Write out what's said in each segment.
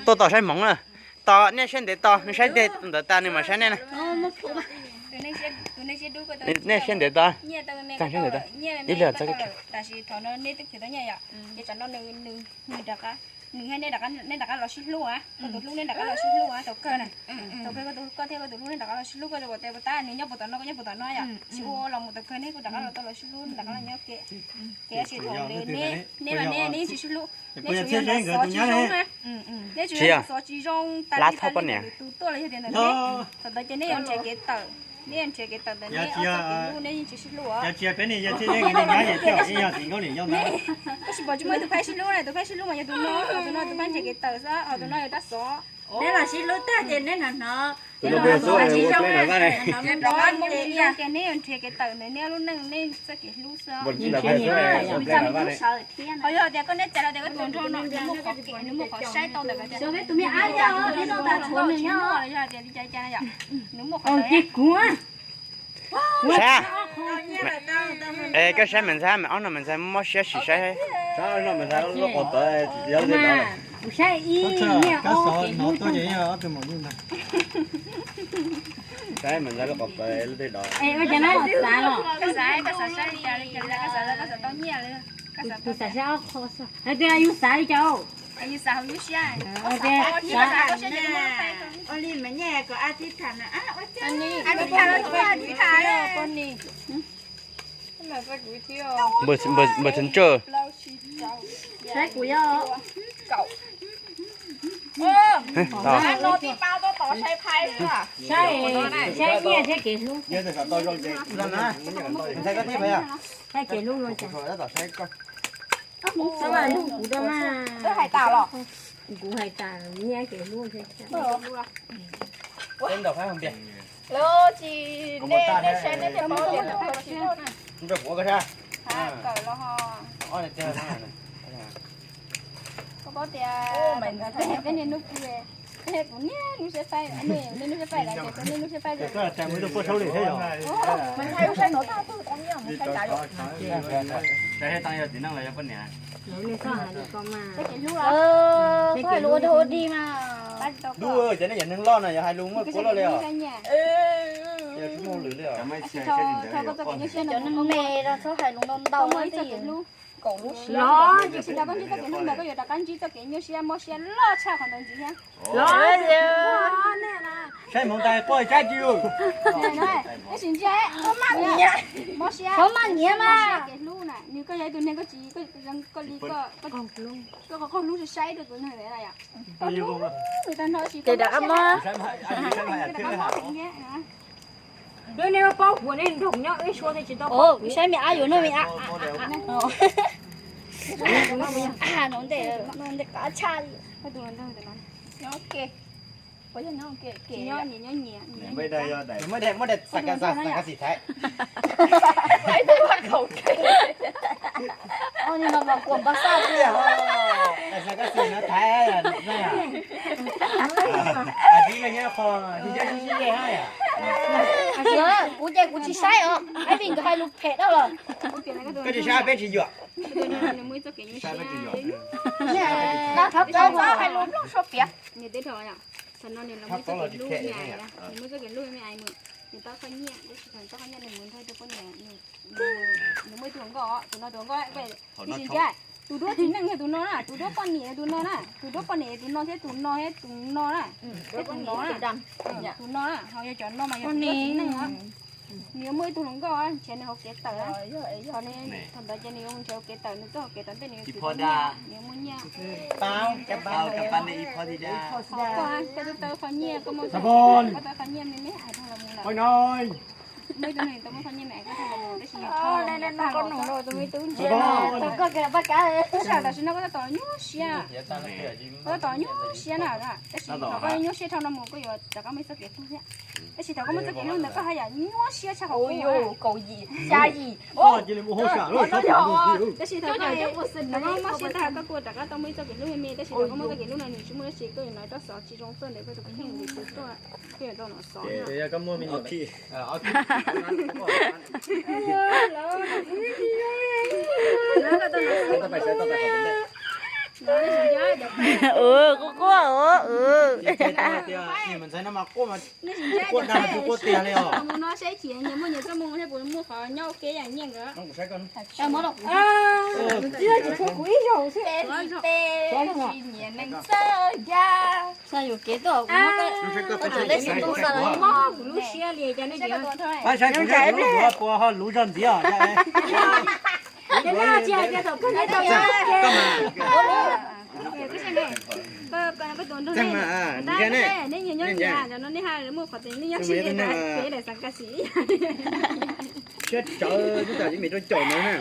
Tuaj tos saib hmoov na. Tos nej siab ntev tos, nws saib tej ntawd tas nws mam saib nej na. Nej siab ntev tos, tag siab ntev tos. Ib lig txog, nws thiab nej rov qab, neb rov qab los sib hlub, koj tus hlub neb rov qab los sib hlub thaum kawg na. Thaum kawg koj thiab koj tus hlub neb rov qab los sib hlub, koj ua tes ua tab nws nyob puas tom no koj nyob puas tom no yom, tsis ua los mus thaum kawg neb kuj rov qab los tau los sib hlub, neb rov qab los nyob kev, kev tsis thaum neb, neb los neb, neb yeej tsis sib hlub, neb tsuas yog xov tsis zoo na, neb tsuas yog xov tsis zoo tas li tas li tus tuaj los yog tias ntawm neb, thaum ntawd ces neb yuav nrhiav kev tawm, neb yuav nrhiav kev tawm ntawm neb ob txoj kev hlub, neb yeej tsis sib hlub os. Tab sis pom tsis muaj ib tug phaib sib hlub na, tus phaib sib hlub mas yog tus no, tus no tus phaib nrhiav kev tawm xwb, ho tus no yog rab xov. Neb los sib hlub tag ces neb hnov hnov, neb los hnov tsis zoo, neb yuav nrhiav kev tawm ntawm neb lub neej neb txoj kev hlub xwb. Ho yog tias koj neb txais los tias koj tus nraug no nws muaj qhov saib tau ntawm, nws muaj qhov saib tau ntawm, nws muaj qhov tawm, nws muaj qhov tawm. Saib, es koj saib mas ntxhais, mas ob no mas ntxhais mob siab sim saib. Kuv saib ib niag ob kev hlub tag. Saib mas ntxhais lub qhov pawg lub tej dos. Es ua cas no xav los? Kuv xav saib ob qho xwb. Hais tias yus xav li cas? Ua li mas nyiaj kom a tib tham na. Npawg Tseem Tsawg. Saib kuv yog. Saib, saib nyiaj thiab kev hlub. Saib kev hlub no cas. Kuv hais tas nyiaj kev hlub. Lawv tsis, nej, nej saib nej thiaj paub tias ntawm koj tsis muaj na. Kawm los ho. Koj paub tias peb niaj hnub pw, kuv niaj hnub saib faib, nej niaj hnub saib faib lawm ces kuv niaj hnub saib faib. Mas ntshai saib no tag tug tau nyiaj mus saib tas yom. Saib tau yog txiv neej los yog poj niam. Txhob hais lus ua dog ua dig mas. Dub, ces nej yog neeg loj no yog hais lus muaj kuab loj li os. Tsis muaj lwm li os. Cov neeg me los txhob hais lus ntau ntau. Los tsis tau koj ntsib txoj kev hlub ntawd koj yuav rov qab ntsib txoj kev nyuaj siab mob siab loj tshaj qhov ntawd ntxiv thiab. Saib hmoov tas quaj tsab ci. Tab sis ntsia, mob siab, mob siab kev hlub na, nws koj yog ib tug neeg koj tsis, koj li koj, koj qaug hlub saib rau tus neeg ntawd yom. Koj hlub nws tag nrho sis koj mob siab, koj rov qab mob thiab. Lub nej paub kuv nej nrog nyob wb suab thiaj tsis tau paub. Saib me ab yuav noj me ab. No ntej, no ntej qab tshaj li. Muaj daim, muaj daim xav kas xis Thaib. Xav kas xis no Thaib. Kuv ces kuv tsis saib os, ib vim nkawd hais lus phem dhau lawm. Koj tsis saib peb tsis yuam. Hais lus Nplog suab piav. Nws teb rau, thaum no nws muaj txoj kev hlub me ais, nws muaj txoj kev hlub me ais, nws tau qhov nyiaj, tab sis thaum tau qhov nyiaj nws mus nrog tus poj niam, nws muaj ib tug hluas nkauj, tus no tus hluas nkauj, tab sis ntsia, tus duab txiv neej yog tus no na, tus duab poj niam yog tus no na, tus duab poj niam yog tus no thiab tus no thiab tus no na, thiab tus no na, tus no na, ho yog cov no mas yog tus duab txiv neej os. Nws yuav muaj ib tug hluas nkauj nrhiav nws hauv kev tawm. Thaum ntawd ces nws yuav mus nrhiav hauv kev tawm, nws tuaj hauv kev tawm ntej nws yuav txiv tau nyiaj, nws yuav muaj nyiaj. Koj, koj tau qhov nyiaj, koj muaj, koj tau qhov nyiaj me me hais dhau los mus lawm. Muaj ib tug neeg tau muaj qhov nyiaj me me hais dhau los mus, tab sis yus tau los mus tag los, tam sim no koj tau tom nyuaj siab, koj tau tom nyuaj siab na, tab sis thaum koj nyuaj siab dhau no mus koj yuav rov qab muaj ib txoj kev hlub thiab. Tab sis thaum koj muaj txoj kev hlub ntawd koj haj yam nyuaj siab tshaj qhov kuv. Tab sis thaum koj mob siab tag koj kuj rov qab tau muaj ib txoj kev hlub me me, tab sis thaum koj muaj txoj kev hlub no nws tsis muaj dab tsi, koj yuav hnov rab xov tsis zoo tuaj ntawm koj tus kheej, nws tsis tuaj, koj yuav tau hnov xov. Ua quaj quaj os. Quaj dag quaj tiag li os. Puas ho luv zog ntxiv os. Siab tsawv, twb tas li me rau caum no na.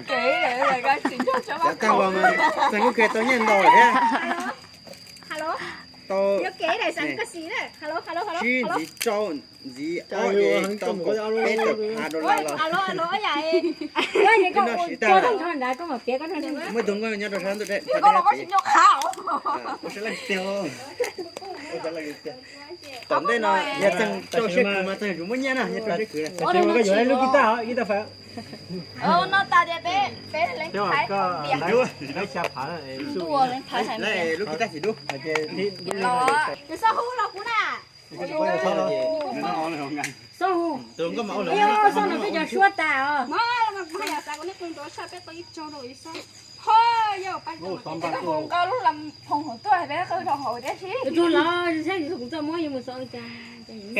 Cov tag los mas txeeg kuj khe tau nyiaj ntau thiab. Tau tsib ntxiv rau ntxiv ob es tau kaum peb tawm phav dollar los. Twb noj siv tag lawm. Muaj ib tug nkauj nyob rau sab ntuj, ua sab leej tiag. Tom ntej no yog txeeg rau siab kws mas txeeg yuav tsum muaj nyiaj na, yog rau siab kws. Lub kib tag xim dub. Xab hu los kuv na. Xab hu. Xab no peb cov suab tas os.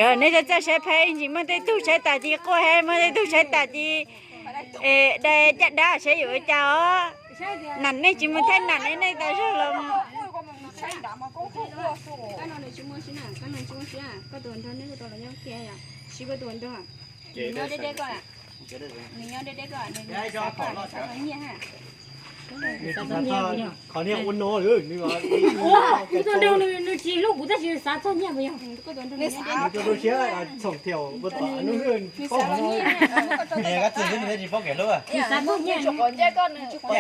Neb txawj txawj saib peb ntsis muaj tej tug saib tas ces quaj, muaj tej tug saib tas ces dai caj dab saib yuav ua cas os. Nam nej tsis mus thaij nam nej nej tas zog los. Koj tus nrog neb kuj tau los nyob kiag yom, siv koj tus nrog. Nws nyob deb deb koj, nws nyob deb deb koj, nws xav koj, nws xav koj nyiaj ha. Qhov niag ua no lawm nws, kuv tus nrog nws tsis hlub kuv tab sis nws xav txog nyiaj puas yog? Nws xav txog nyiaj, nws xav txog nyiaj.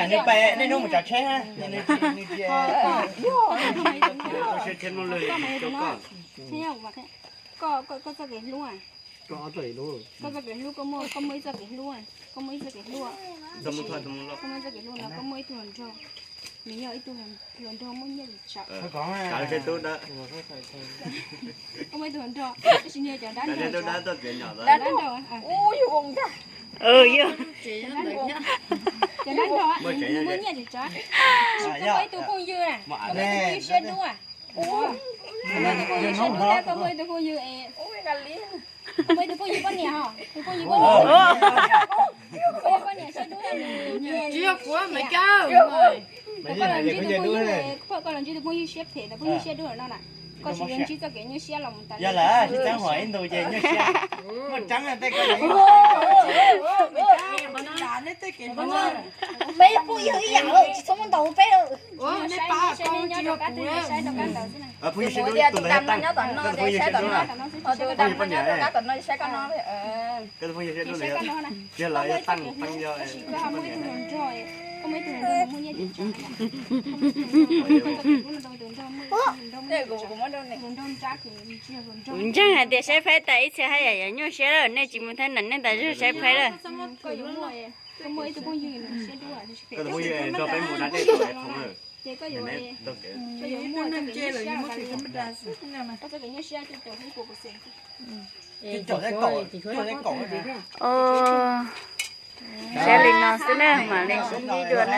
Nws pais niaj hnub mus tsav tsheb, niaj hnub mus tsav tsheb. Koj, koj txoj kev hlub, koj txoj kev hlub, koj muaj, koj muaj ib txoj kev hlub, koj muaj ib txoj kev hlub, koj muaj ib txoj kev hlub no, koj muaj ib tug hluas nraug, nws yog ib tug hluas nraug muaj nyiaj tsis tsawg. Koj muaj ib tug hluas nraug, tab sis nws yog cov dab nraug, dab nraug, cov dab nraug, cov dab nraug, nws muaj nyiaj tsis tsawg. Koj muaj ib tug phooj ywg, koj muaj ib tug phooj ywg siab dub. Koj muaj ib tug phooj ywg siab dub, koj muaj ib tug phooj ywg, koj muaj ib tug phooj ywg poj niam os, tus phooj ywg poj niam, poj niam siab dub, tsis yog kuv me kab. Koj los ntsib tus phooj ywg, koj los ntsib tus phooj ywg siab phem, tus phooj ywg siab dub no na, koj tsis yuav ntsib txoj kev nyuaj siab los mus tas li. Yog lawm sib txeeb huam ib ntus ces nyuaj siab. Muaj tseeb tej ko. Peb phooj ywg ib yam lawm tsis txhob muab ntaus peb lawm. Phooj ywg siab dub tus ntawd nyob tom no ces saib tom no, tus ntawd nyob tom no ces saib koj no. Koj tus phooj ywg siab dub ntawd yog lawv yog Teej, Teej yog. Kuv ntseeg hais tias saib peb tas ib txhia haj yam yuav nyuaj siab lawm, nej tsis mus thaij nam nej tas zog saib peb lawm. Koj tus phooj ywg nrog peb mus da dej tau peb phoov lawm. Ces koj yuav, koj yuav muaj txoj kev nyuaj siab, koj txoj kev nyuaj siab cuaj caum ib puas percent. Saib li no xwb na mam li sib ntsib dua na.